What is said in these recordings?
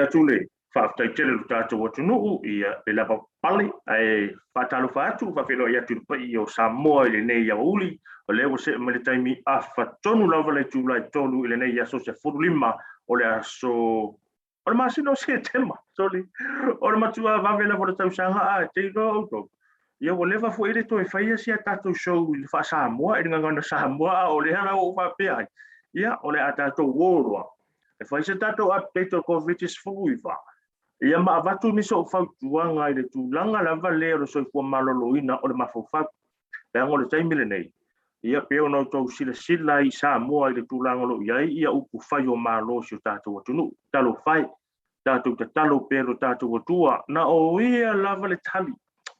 atu le faafetai tele i lo tatou atunuu ia le lavapapale, ae faatalofa atu, faafeiloai atu i le paia o Samoa i lenei aoauli. O lea ua see mai le taimi afatonu lava le itula e 3 i lenei aso 15 o le aso o le masina o Setema, soli, o le matua vave lava o le tausaga a te iloa outou. Ia ua leva foi le toe faia si a tatou show i le faa-Samoa, i le gagana Samoa, a o lea la ua ou faapea ai. Ia, o le a tatou o loa e fai se tatou update o le Koviti-19, ia ma avatu nisi o fautuaga i le tulaga lava lea o le soifua maloloina o le mafaufau. Leaga o le taimi lenei, ia pei ona outou silasila i Samoa i le tulaga o lo o i ai ia upufai o Malo o si o tatou atunuu. Talofa e, tatou tatalo pea lo tatou Atua, na o ia lava le tali.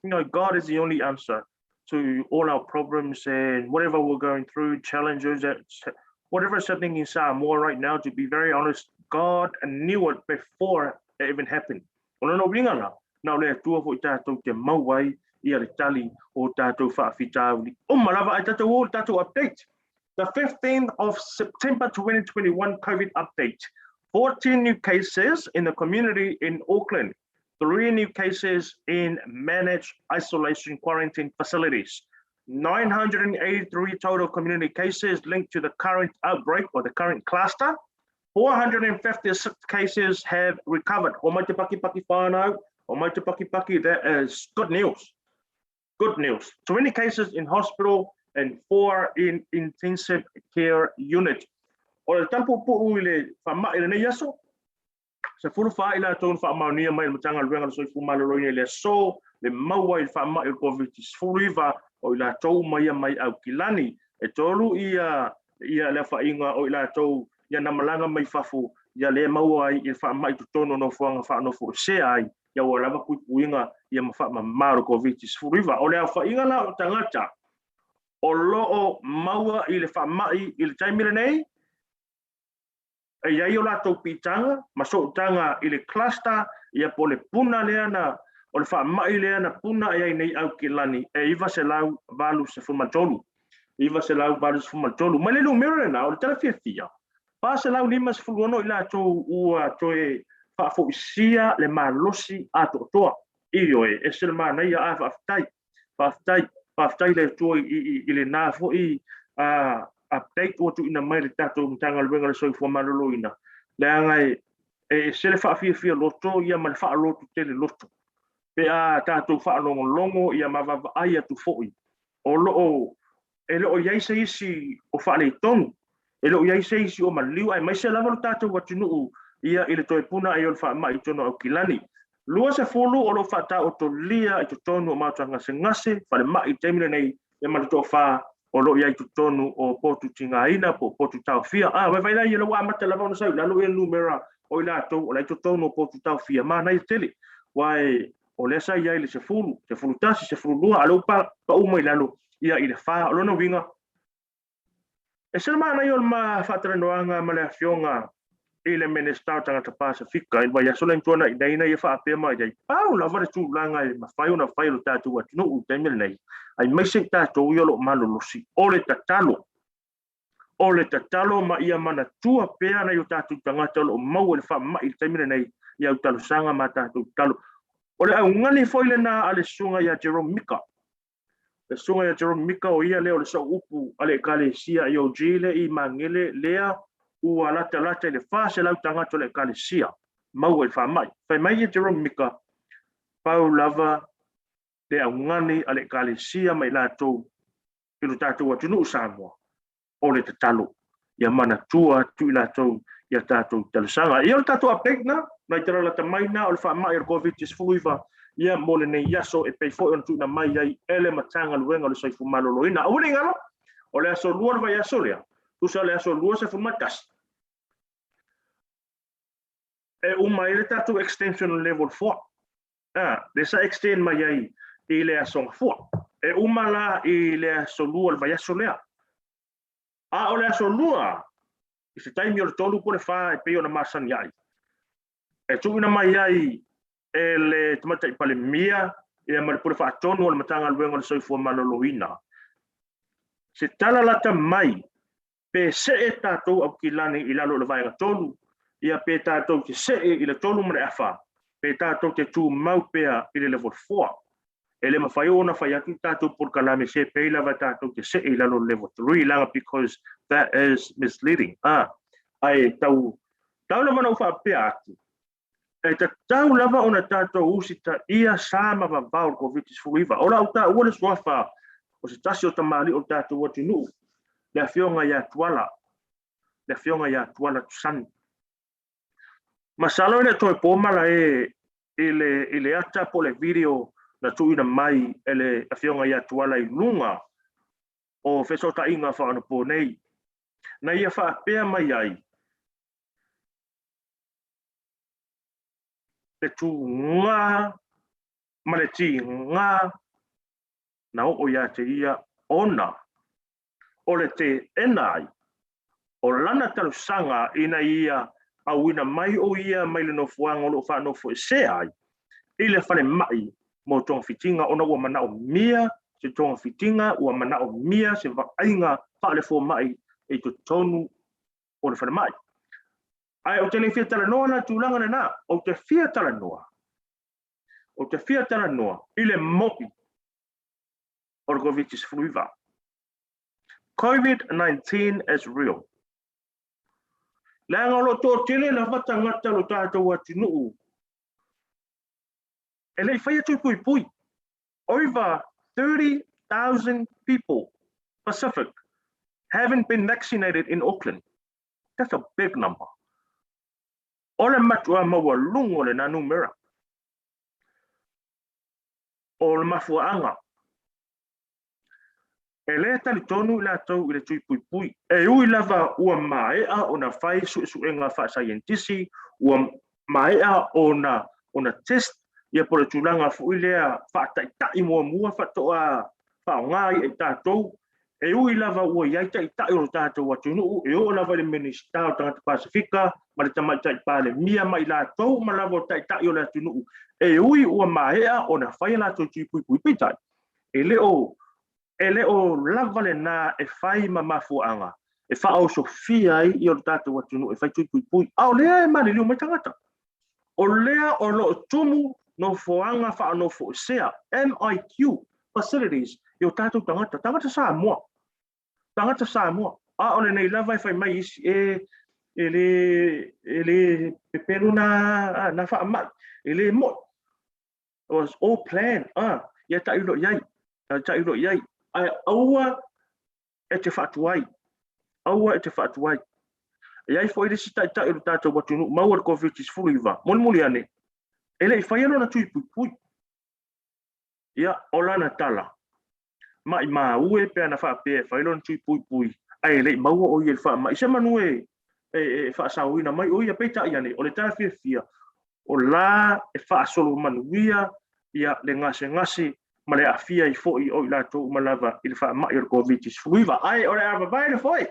You know, God is the only answer to all our problems and whatever we're going through, challenges, whatever is happening in Samoa right now, to be very honest, God knew it before it even happened. O lona uiga la, na o le Atua foi tatou te mau ai ia le tali o tatou faafitauli uma lava ai tatou o le tatou update. The 15th of September 2021 COVID update. 14 new cases in the community in Auckland. 3 new cases in managed isolation quarantine facilities. 983 total community cases linked to the current outbreak or the current cluster. 456 cases have recovered. O mai te paki paki whānau, o mai te paki paki, that is good news. Good news. 20 cases in hospital and 4 in intensive care unit. O le tampupu'u i le faama'i lenei aso, 14 i latou na faamaonia mai e le Matagaluega o le Soifua Maloloina i le aso le maua i le faama'i o le Koviti-19 o i latou uma ia mai Aukilani. E 3 ia ia le aofaiga o i latou ia na malaga mai fafo ia le maua ai i le faama'i i totonu o nofoaga faanofoesea ai ia ua lava puipuiga ia ma faamama o le Koviti-19. O le aofaiga la o tagata o lo o maua i le faama'i i le taimi lenei, E i ai o latou piitaga ma sootaga i le cluster, ia po o le puna lea na, o le faamai lea na puna i ai nei Aukilani e 983. 983. Mai le numera lena, o le tala fiafia, 456 i latou ua toe faafoisia le malosi atoatoa. Ioe, ese le manaia, a faafetai. Faafetai, faafetai le Atua i lena foi update ua tuuina mai le tatou Matagaluega o le Soifua Maloloina, leaga e ese le faafiafia loto ia ma le faaloto tele loto pe a tatou faalogologo ia ma vaavaai atu foi o lo o e le o i ai se isi o faaletonu, e le o i ai se isi o maliu, aemaise lava lo tatou atunuu ia i le toe puna ai o le faamai i totonu o Aukilani. 20 o lo o faataotolia i totonu o maota gasegase, falemai i le taimi lenei, ia ma le toafa o lo o i ai i totonu o potu tigaina po o potu taofia. A, vaivai la ia, la ua amata lava ona sau i lalo ia numera o i latou o la i totonu o potu taofia, manaia tele. Aua o lea sa i ai le 10, 11, 12, a o lea ua pau mai lalo ia i le 4. O lona uiga, e se manaia o le ma faatalanoaga ma le afioga i le Minisita o Tagata Pasefika i le vaiaso lea na tuanai nei ina ia faapea mai ai, pau lava le tulaga e mafai ona fai e lo tatou atunuu i le taimi lenei, aemaise i tatou ia o lo o malolosi, o le tatalo. O le tatalo ma ia manatua pea nai o tatou tagata o lo o maua i le faamai i le taimi lenei i au talosaga ma tatou tatalo. O le augani foi lena a le susuga ia Jerome Mika. Le susuga ia Jerome Mika o ia lea o le sooupu a le Ekalesia EOG le i Magele lea ua latalata i le 400 tagata o le Ekalesia maua i le faamai. Fai mai ia Jerome Mika, pau lava le augani a le Ekalesia ma i latou i lo tatou atunuu Samoa, o le tatalo ia manatua atu i latou i a tatou talosaga. Ia o le tatou update na, nai talalata mai na o le faamai o le Koviti-19 ia mo lenei aso e pei foi ona tuuina mai ai e le Matagaluega o le Soifua Maloloina. Aua ne i galo, o le aso 2 o le vaiaso lea, tusa o le aso 21, e uma ai le tatou extension level 4. A, lea sa extend mai ai i le aso Gafua. E uma la i le aso 2 o le vaiaso lea. A o le aso 2, i se taimi o le 3 po o le 4 e pei ona masani ai, e tuuina mai ai e le Tamaitai Palemia ia ma le Pule Faatonu o le Matagaluega o le Soifua Maloloina se tala lata mai pe see tatou Aukilani i lalo o le vaega 3. Ia pe tatou te see i le tolu ma le afa, pe tatou te tumau pea i le level 4. E le mafai ona fai atu le tatou polokalame se pei lava tatou te see i lalo o le level 3 leaga because that is misleading. Ah, ae tau tau lava ona ou faapea atu, e tatau lava ona tatou usitaia sa ma vavao o le Koviti-19. O lau taua le suafa o se tasi o tamalii o le tatou atunuu, le Afioga ia Tuala, le Afioga ia Tuala Tusani. Masalo e le toe po malae i le, i le ata po o le video na tuuina mai e le Afioga ia Tuala i luga o fesootaiga faaonaponei, na ia faapea mai ai, le tūgā ma le tīgā na oo ia te ia ona o le teena ai o lana talosaga ina ia auina mai o ia mai le nofoaga o lo o faanofoesea ai i le falemai mo togafitiga ona ua manaomia se togafitiga, ua manaomia se vaaiga faale-fomai i totonu o le falemai. Ae ou te le fia talanoa la tulaga lena, ou te fia talanoa, ou te fia talanoa i le mo'i o le Koviti-19. COVID-19 is real. Leaga o lo o toatele lava tagata o lo tatou atunuu e le i faia tui puipui. Over 30,000 people Pacific haven't been vaccinated in Auckland. That's a big number. O le matua maualuga o lena numera. O le mafuaaga, e le talitonu i latou i le tui puipui, e ui lava ua maea ona fai suesuega faasaienitisi, ua maea ona ona test ia po o le tulaga foi lea faataitai muamua faatoa faaaoga ai e tatou. E ui lava ua i ai taitai o le tatou atunuu, e oo lava i le Minisita o Tagata Pasefika ma le Tamaitai Palemia ma i latou uma lava o taitai o le atunuu, e ui ua maea ona fai a latou tui puipui, peitai, e le o e le o lava lena e fai ma mafuaaga e faaosofia ai ia o le tatou atunuu e fai tui puipui. A o lea e maliliu mai tagata. O lea o lo o tumu nofoaga faanofoesea, MIQ facilities, i o tatou tagata, tagata Samoa, tagata Samoa. A o lenei lava e fai mai isi, e, e le, e le pepelo nā, nā faamai, e le mo'i. It was all planned, ah, ia tailo i ai, ia tailo i ai. Ae aua e te faatuai, aua e te faatuai. E i ai foi le isi taitai o le tatou atunuu maua le Koviti-19, mulimuli ane, e le i faia lona tui puipui. Ia, o lana tala, maimau e pe ana faapea e fai lona tui puipui, ae e le i maua o ia i le faamai. Se manu e, e, e faasaoina mai o ia, peitai ane, o le tala fiafia, o la e faasolo manuia ia le gasegase ma le aafia ai foi o i latou uma lava i le faamai o le Koviti-19. Ae o le a vavae le foe.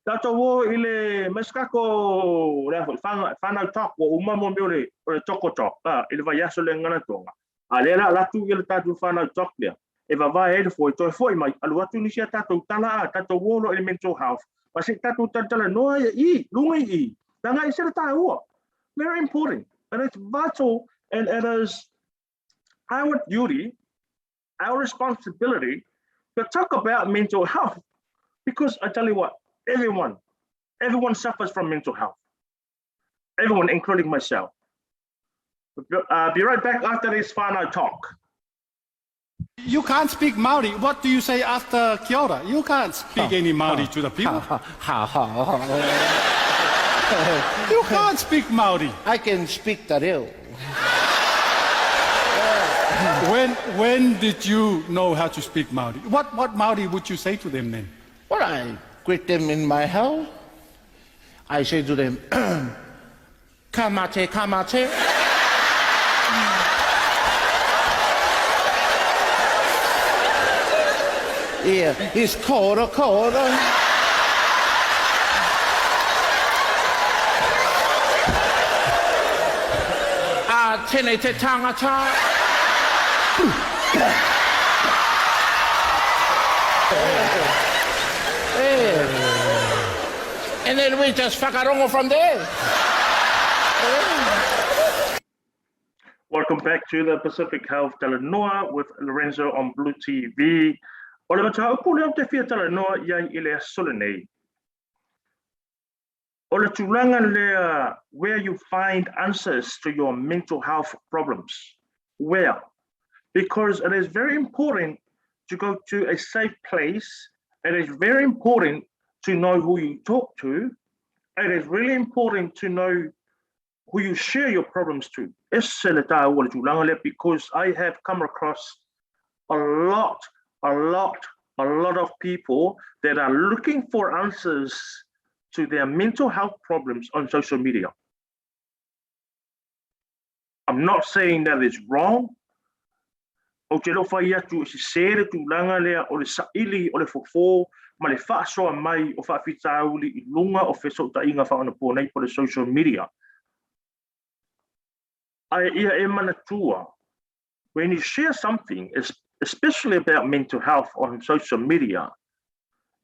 Tatou o i le Mesikako, le a foi, whanau talk, ua uma mo mea o le, o le toko talk, a, i le vaiaso le ngana tonga. A lea la alatu ia le tatou whanau talk lea, e vavae ai le foe, toe foi mai, alu atu nisi a tatou tala a, tatou o loa i le mental health, ma se i tatou talatalanoa ia i, luga i i, leaga e ese le taua. Very important, and it's vital, and it is our duty, our responsibility to talk about mental health. Because I tell you what, everyone, everyone suffers from mental health. Everyone, including myself. Be right back after this whānau talk. You can't speak Māori. What do you say after kia ora? You can't speak any Māori to the people. Ha ha ha. You can't speak Māori. I can speak te reo. When, when did you know how to speak Māori? What, what Māori would you say to them then? Well, I greet them in my house. I say to them, Ka mate, ka mate. Yeah, it's kora, kora. A tenei te tangata. And then we just whakarongo from there. Welcome back to the Pacific Health Talanoa with Lorenzo on Blue TV. O le mataupu lea ou te fia talanoa i ai i le aso lenei. O le tulaga lea where you find answers to your mental health problems. Where? Because it is very important to go to a safe place. It is very important to know who you talk to. It is really important to know who you share your problems to. Ese le tāua o le tulaga lea because I have come across a lot, a lot, a lot of people that are looking for answers to their mental health problems on social media. I'm not saying that it's wrong. Ou te le o fai atu e sesē le tulaga lea o le saili o le fofo ma le faasoa mai o faafitauli i luga o fesootaiga faaonaponei po o le social media. Ae ia e manatua, when you share something, especially about mental health on social media,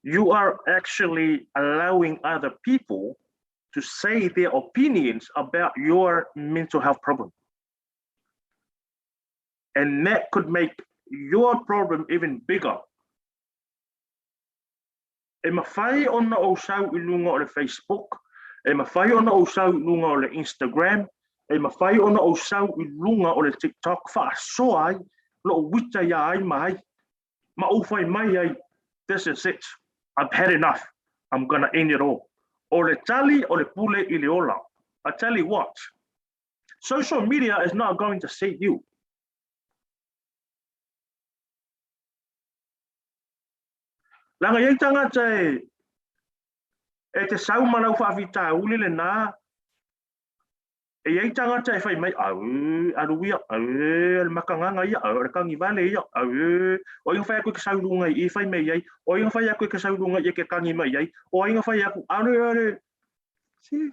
you are actually allowing other people to say their opinions about your mental health problem. And that could make your problem even bigger. E mawhai ona o sau i lunga o le Facebook, e mawhai ona o sau i lunga o le Instagram, e mawhai ona o sau i lunga o le TikTok whaasoa ai, lo wita ia ai ma ai. Ma ou whai mai ai, this is it, I've had enough, I'm gonna end it all. O le tali o le pule i le ola. I tell you what, social media is not going to save you. Leaga i ai tagata e e te sau ma lau faafitauli lenā, e i ai tagata e fai mai, Auē, alu ia, auē, o le makagaga ia, auē, o le kagivale ia, auē, o ai na fai aku i ke sau i luga i i fai mai ai, o ai na fai aku i ke sau i luga i e ke kagi mai ai, o ai na fai aku, alu, alu, see?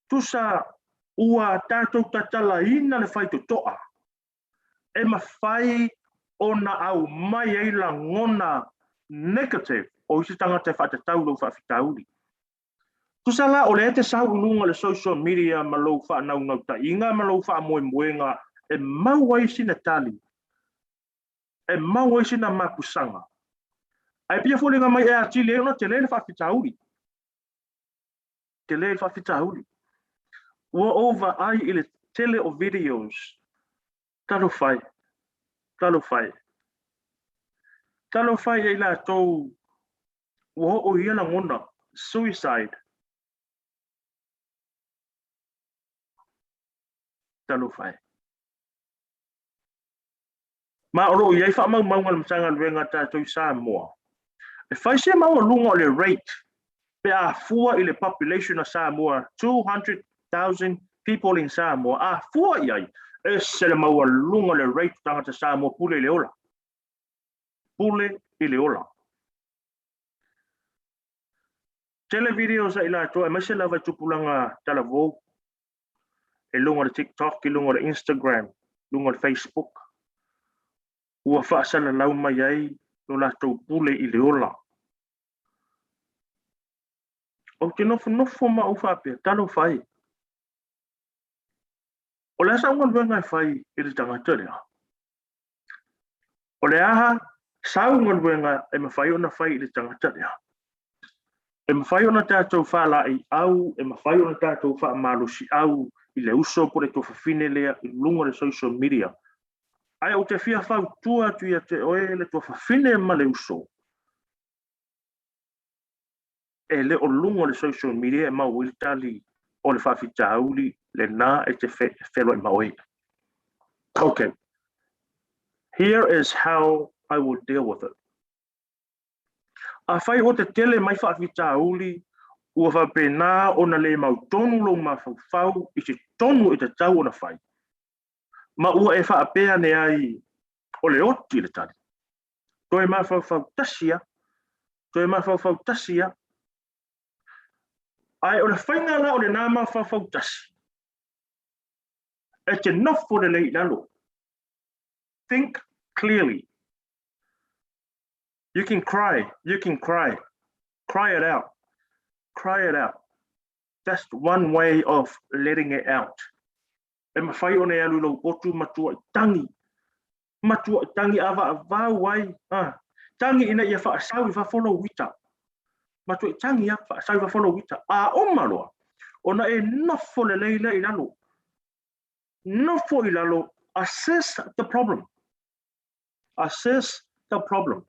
Tusa ua tatou tatalaina le faitotoa e mafai ona aumai ai lagona negative o isi tagata e faatatau lou faafitauli. Tusa la o lea e te sau i luga o le social media ma lou faanaunautaiga ma lou faamoemoega e mau ai sina tali, e mau ai sina mapusaga. Ae pei e foliga mai e atili ai ona tele le faafitauli. Tele le faafitauli. Ua ou vaai i le tele o videos. Talofa e. Talofa e. Talofa e ia i latou ua oo i ia lagona, suicide. Talofa e. Ma o lo o i ai faamaumauga a le Matagaluega a tatou i Samoa, e fai se maualuga o le rate pe a fua i le population a Samoa, 200,000 people in Samoa, a fua i ai, ese le maualuga o le rate o tagata Samoa pule i le ola. Pule i le ola. Tele videos a i latou, aemaise lava i tupulaga talavou, i luga o le TikTok, i luga o le Instagram, i luga o le Facebook, ua faasalalau mai ai lo latou pule i le ola. Ou te nofonofo ma ou faapea, talofa e. O le a sau galuega e fai i le tagata lea? O le aha sau galuega e mafai ona fai i le tagata lea? E mafai ona tatou faalaeiau, e mafai ona tatou faamalosiau i le uso po o le tuafafine lea i luga o le social media. Ae ou te fia fautua atu ia te oe le tuafafine ma le uso, e le o luga o le social media e maua ai le tali o le faafitauli lena e te feloai ma oe. Okay. Here is how I will deal with it. Afai ua tetele mai faafitauli, ua faapena ona le mautonu lou mafaufau i se tonu e tatau ona fai, ma ua e faapea ane ai o le oti le tali. Toe mafaufau tasi a, toe mafaufau tasi a. Ae o le faiga la o lenā mafaufau tasi, e te nofo lelei i lalo. Think clearly. You can cry, you can cry. Cry it out. Cry it out. That's one way of letting it out. E mafai ona e alu i lou potu ma tuuai tangi, ma tuuai tangi avaavau ai, a, tangi ina ia faasau i fafo lou uita. Ma tuuai tangi a, faasau i fafo lou uita. A uma loa, ona e nofo lelei lea i lalo. Nofo i lalo, assess the problem. Assess the problem.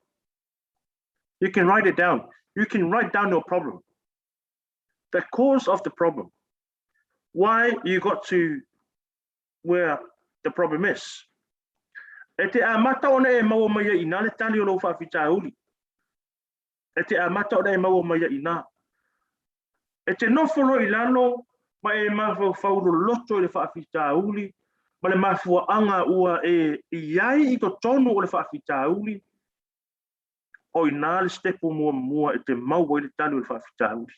You can write it down. You can write down your problem. The cause of the problem. Why you got to where the problem is. E te amata ona e maua mai ai inā le tali o lou faafitauli. E te amata ona e maua mai ai inā. E te nofo loa i lalo ma e mafaufau loloto i le faafitauli ma le mafuaaga ua e i ai i totonu o le faafitauli, o inā le sitepu muamua e te maua ai le tali o le faafitauli.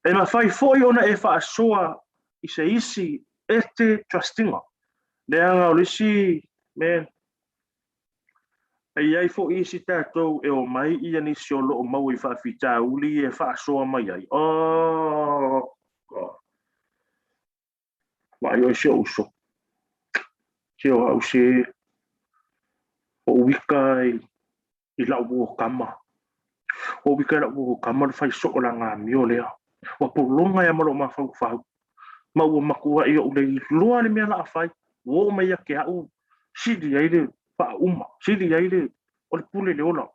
E mafai foi ona e faasoa i se isi e te trust ina. Leaga o le isi mea, e i ai foi isi tatou e omai ia nisi o lo o maua i faafitauli e faasoa mai ai. Oh, God. Vaai oe si ou uso. Se o au se o uika i i lau uo kama. O uika i lau uo kama le fai soo la ngā mio lea. Ua pologa ia ma lou mafaufau. Ma ua makuaʻi oʻu le iloa le mea la a fai. Ua oo mai ia ke aʻu sili ai le faauma, sili ai le o le pule le ola.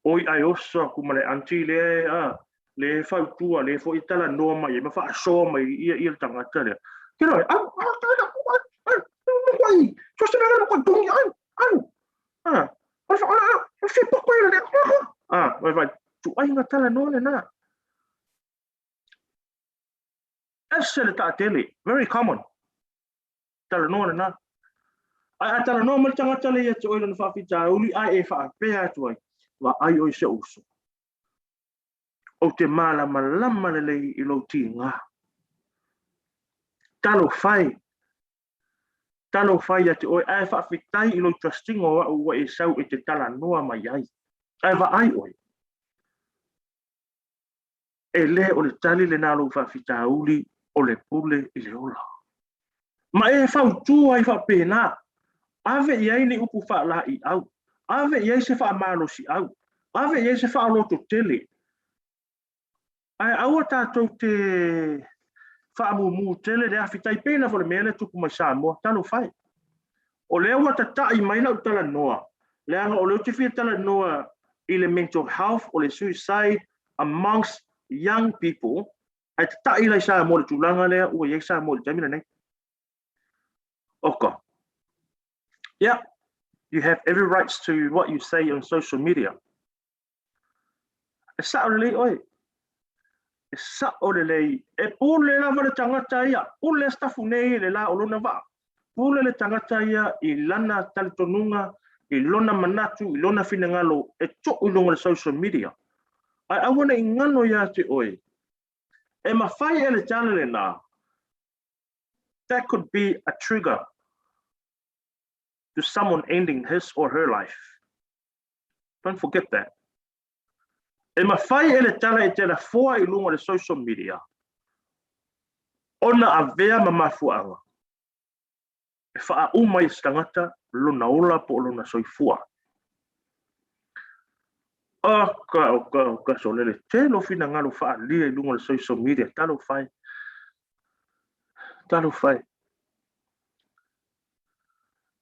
Oi ae oso aku ma le aunty lea a le fautua le foi talanoa mai ai ma faasoa mai ia ia le tagata lea. Ke loe, au, au, au, au, au, au, au, au, Ah, ah, vai, vai, tuaiga talanoa lena. Ese le taatele, very common. Talanoa lena. Ai a talanoa mai le tagata le ia te oe lona faafitauli, ai e faapea atu ai, vaai oe i si ou uso. Ou te malamalama lelei i lou tiga. Talofa e, Talofa ia te oe, ae faafetai i lou trustinga o au ua e sau e te talanoa mai ai. Ae vaai oe, e le o le tali lena o lou faafitauli o le pule i le ola. Ma e fautua ai faapena, ave i ai ni upu faalaeiau, ave i ai se faamalosiau, ave i ai se faaolototele, Ae aua tatou te faamumu tele le afi tai pei lava o le mea lea tupu mai Samoa, talofa e. O lea ua tata'i mai lau talanoa, leaga o lea ou te fia talanoa i le mental health o le suicide amongst young people, ae tata'i la i Samoa i le tulaga lea ua i ai Samoa i le taimi lenei. Oka. Yeah, you have every rights to what you say on social media. E sao lelei oe. E sao lelei. E pule lava le tagata ia. Pule stafu nei i le la o lona vaa. Pule le tagata ia i lana talitonuga, i lona manatu, i lona finagalo e tuu i luga o le social media. Ae aua ne i galo ia te oe. E mafai e le tala lena, that could be a trigger to someone ending his or her life. Don't forget that. E mafai e le tala e telefoa i luga o le social media ona avea ma mafuaaga e faauma ai se tagata lona ola po o lona soifua. Oka, oka, oka, solele tele o finagalo faaalia i luga o le social media. Talofa e. Talofa e.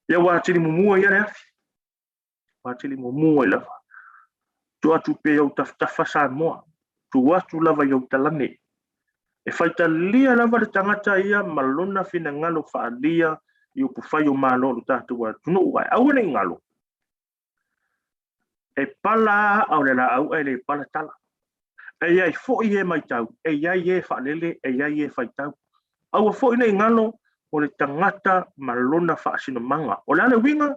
Ia ua atili mumua ia le afi. Patili mumu ai lava. Tuu atu pea i ou tafatafa Samoa. Tuu atu lava i ou talane. E faitalia lava le tagata ia ma lona finagalo faaalia i upufai o Malo o lo tatou atunuu ae aua ne i galo. E pala aa o le laau ae le pala tala. E i ai foi e matau, e i ai e faalele, e i ai e faitau. Aua foi ne i galo o le tagata ma lona faasinomaga. O le a le uiga?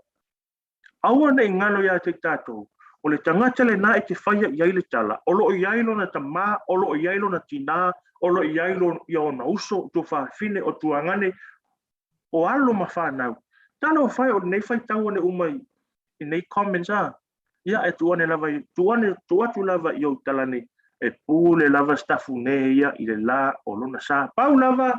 Aua ne i galo ia te tatou, o le tagata lena e te faia i ai le tala, o lo o i ai lona tamā, o lo o i ai lona tinā, o lo o i ai ia ona uso, o tuafafine, o tuagane, o alo ma fanau. Talofa e o lenei faitau ane uma i nei comments a. Ia e tuu ane lava i, tuu ane, tuu atu lava i ou tala nei, E pule lava Sitafune ia i le la o lona sa. Pau lava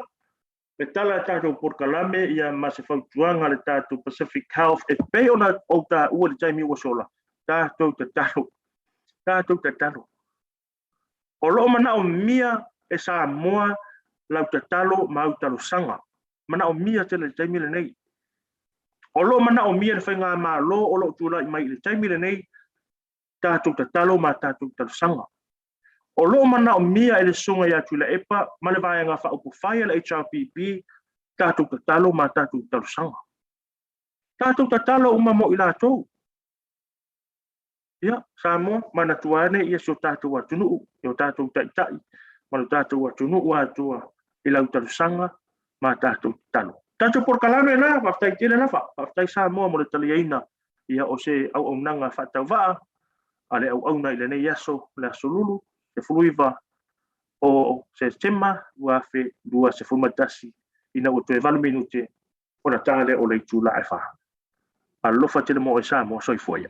le tala a tatou polokalame ia ma se fautuaga a le tatou Pacific Health e pei ona ou taua i le taimi ua sola, tatou tatalo, tatou tatalo. O lo o manaomia e Samoa lau tatalo ma au talosaga. Manaomia tele i le taimi lenei. O lo o manaomia e le Faigamalo o lo o tulai mai i le taimi lenei tatou tatalo ma tatou talosaga. O lo o manaomia e le Susuga ia Tuilaepa ma le Vaega Faaupufai a le HRPP tatou tatalo ma tatou talosaga. Tatou tatalo uma mo i latou. Ia, Samoa, manatua ane ia si o tatou atunuu, i o tatou taitai, ma lo tatou atunuu atoa i lau talosaga ma tatou tatalo. Tatou polokalame la, faafetai tele lava, faafetai Samoa mo le taliaina ia o se auaunaga faatauvaa a le auauna i lenei aso, le aso Lulu, 19 o Setema 2021, ina ua toe 8 minute ona ta lea o le itula e 4. Alofa tele mo oe Samoa, soifua ia.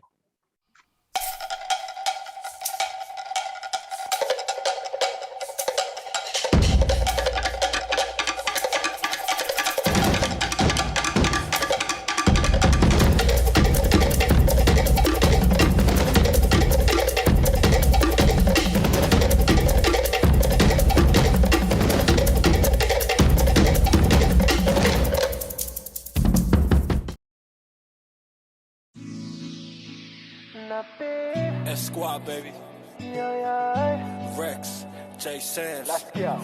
S Squad, baby. Rex, J Samms. Let's go.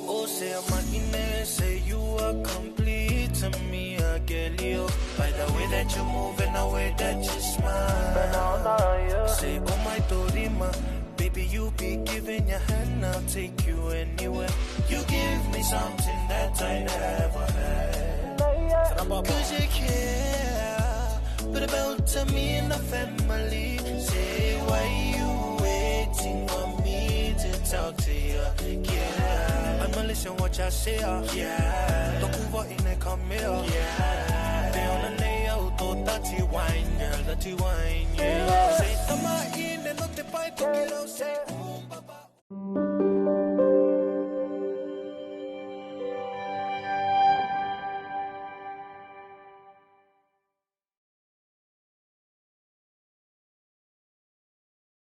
Oh, say I'm a say you are complete to me, I get you. By the way that you move and the way that you smile. Say, oh my Dorima, baby, you be giving your hand, I'll take you anywhere. You give me something that I never had. Cause you care, but about to me and the family. Say, why you waiting on me to talk to you? Yeah, I'ma listen what you say. Yeah, Toku wa ine come here. Yeah, they on the nail to dirty wine, girl, dirty wine. Yeah, say tama ine no te pai toki rau say.